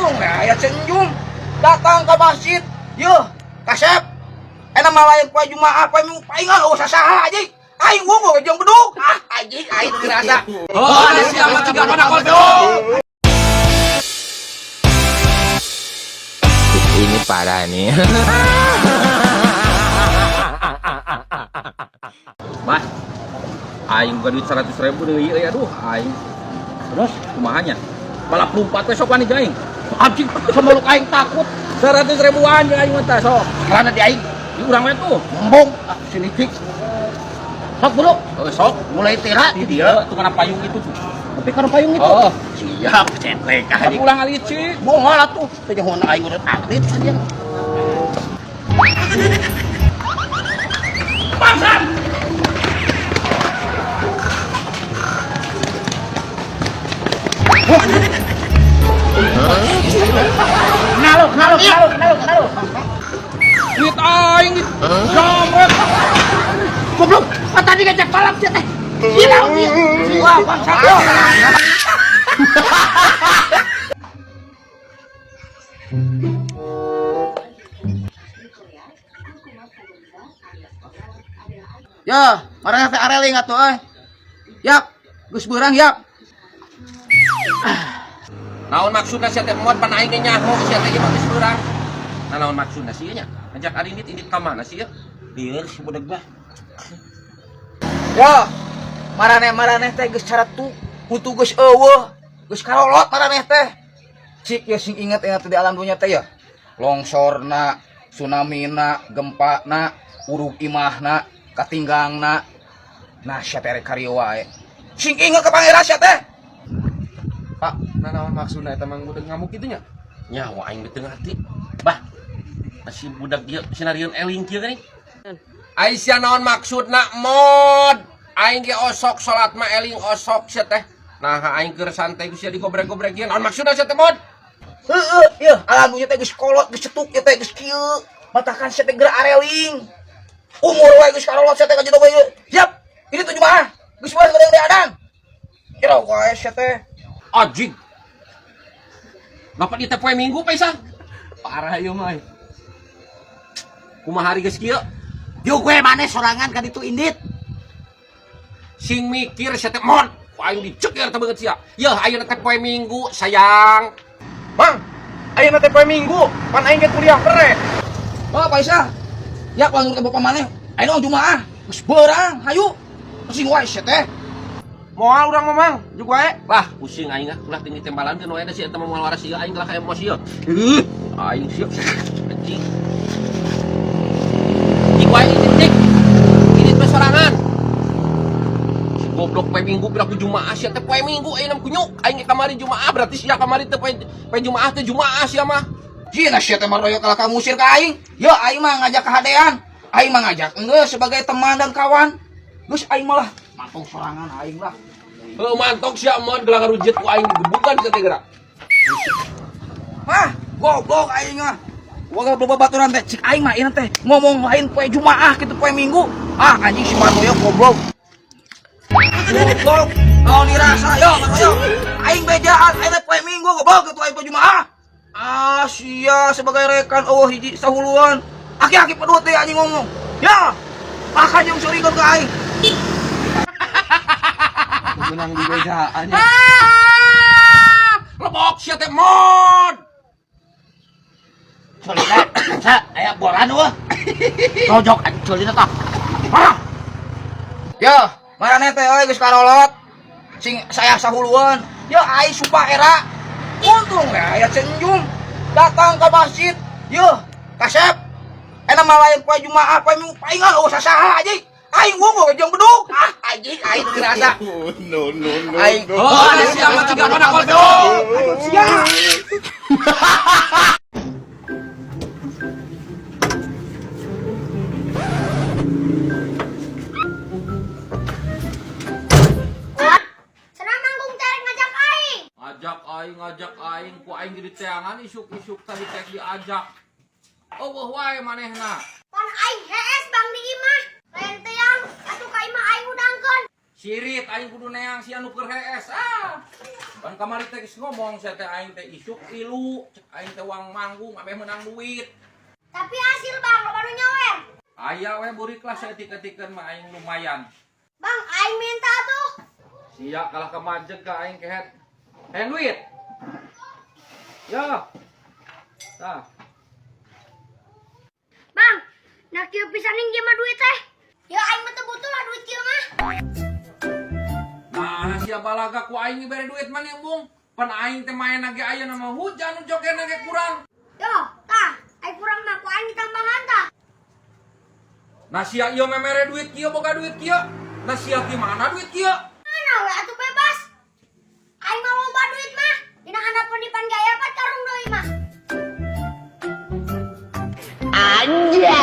Untung ya aya senyum. Datang ke masjid. Yeuh, kasep. Enak mah lain poe Jumaah, poe Minggu paingan eueuh sasaha anjing. Aing wungkul jeung bedug. Ah, anjing aing teu rasa. Oh, ada siapa tiga pada kodok. Ini parah nih. Bah, aing buka duit 100 ribu deui euy, aduh aing. Terus kumaha nya? Balap lompat we sok wani jeung aing. Anjing, semeluk aing takut. 100 ribuan jeung aing mah tah sok. Karena di aing Di urang we tuh. embung ah si licik. Sok bro, Oh, sok. Mulai tira Di dia tuh kana payung itu tuh. Tapi karena payung itu. Oh, Siap, cetek tapi anjing. ulang licik. Moal atuh, teh nyahoan aing udah atlet anjing. Bangsat! Kenalo, kenalo, kenalo, kenalo, kenalo. Duit aing jamret. Goblok, kan tadi ngajak balap sia teh. Gila dia. Wah, bangsat. Ya, marahnya teh areling atuh euy. Yap, geus beurang yap. Naon maksudna sia teh muat pan aing ge nyaho sia teh mah geus beurang. Nah, naon maksudna sih nya? Ngajak arindit indit ka mana sih ya? Lieur si budak mah. Ya, maraneh-maraneh teh geus caretu, hutu geus eueuh, geus karolot maraneh teh. Cik ya sing inget inget di alam dunia teh ya. Longsorna, tsunamina, gempana, urug imahna, katinggangna. Nah, sia teh rek karieu wae. Sing inget ka pangeran sia teh. Pak, nah naon maksudna eta mang budak ngamuk kitu nya? Nyawa aing teu ngarti. Bah, masih budak ieu sinarieun eling kieu geuning. Aisyah naon maksudna mod? Aing ge osok salat mah eling osok sia teh. Nah, aing keur santai ku sia digobrek-gobrek ieu. Naon maksudna sia teh mod? Heeh, ieu alam dunia teh geus kolot, geus cetuk ieu teh geus kieu. Matakan sia teh geura areling. Umur wae geus karolot sia teh ka jitu ieu. Siap. Ini tuh Jumaah. Geus bae gede adan. Kira wae sia teh. Anjing. Bapak di teh poe Minggu Paisa. Parah ieu mah. Kumaha hari geus kieu? Yo gue maneh sorangan kan itu indit. Sing mikir sia teh mod. Ku aing diceker teh beungeut sia. Yeuh ayeuna teh poe Minggu sayang. Mang, ayeuna teh poe Minggu, pan aing ge kuliah bere. Oh, Paisa. Ya kalau nurut bapak maneh, ayeuna Jumaah. Geus beurang, hayu. Sing wae sia teh. Moal urang mah Mang, jeung wae. Lah, pusing aing ah, ulah tinggi tembalan keun wae da si eta mah moal waras ieu aing lah ka emosi ieu. Heuh, aing sia. Anjing. Cik wae ini cik. Ini teh sorangan. Si goblok poe Minggu piraku Jumaah sia teh poe Minggu ayeuna kunyuk. Aing ge kamari Jumaah berarti sia kamari teh poe poe Jumaah teh Jumaah sia mah. Jina sia teh maroyo kalah ka ngusir ka aing. Ya aing mah ngajak kahadean. Aing mah ngajak enggeus sebagai teman dan kawan. Geus aing malah mantong sorangan aing lah. Heuh mantok sia mon gelang ngarujet ku aing digebukan sia teh geura. Hah, goblok aing mah. Wah, babaturan teh cik aing mah ieu teh ngomong lain poe Jumaah kitu poe Minggu. Ah, anjing si Martoyo goblok. Goblok. Naon dirasa yo Martoyo. Aing bejaan aing teh poe Minggu goblok kitu aing poe Jumaah. Ah, sia sebagai rekan eueuh hiji sahuluan. Aki-aki pedut teh anjing ngomong. Ya. Makan jeung surikeun ka aing. Menang di bejaan nya. Ah! Lebok sia teh mod. Culina, sa aya bola nu. Tojok anjing culina tah. Ah, Ya, maraneh teh euy geus karolot. Sing saya sahuluan. Ya aing sumpah era. Untung ya aya senyum. Datang ke masjid. Yeuh, kasep. Enak mah lain poe Jumaah, poe Minggu paingan eueuh sasaha anjing. Aing wungkul jeung bedug. Ah, anjing aing teu rasa. No, no, no. Aing. Oh, ada siapa tiga pada kodok. Sia. Senang nanggung terek ngajak aing. Ngajak aing, ku aing jadi teangan isuk-isuk tadi teh diajak. Oh, wae manehna. Pan aing hees bang di imah. Lain teang atuh ka imah aing udangkeun. Sirit aing kudu neang si anu keur hees ah. Pan kamari teh geus ngomong sia teh aing teh isuk ilu, cek aing teh wang manggung ameh menang duit. Tapi hasil bang, loba nu nyawer. Aya we burik lah saeutik-eutikeun mah aing lumayan. Bang, aing minta tuh. Sia kalah kemajeg ka aing kehet. Hayang duit. Ya. Tah. Bang, nak kieu pisan ning mah duit teh. Ya aing mah teu butuh lah duit kieu mah. Nah, sia balaga ku aing dibere duit mah embung. Pan aing teh main ge ayeuna mah hujan nu jogetna ge kurang. Yo, tah, aing kurang mah ku aing ditambahan tah. Nah sia ieu memere duit kieu boga duit kieu. Nah sia ti mana duit kieu? Mana we atuh bebas. Aing mah loba duit mah. Dina handapeun dipan gaya pat karung deui mah. Anjay.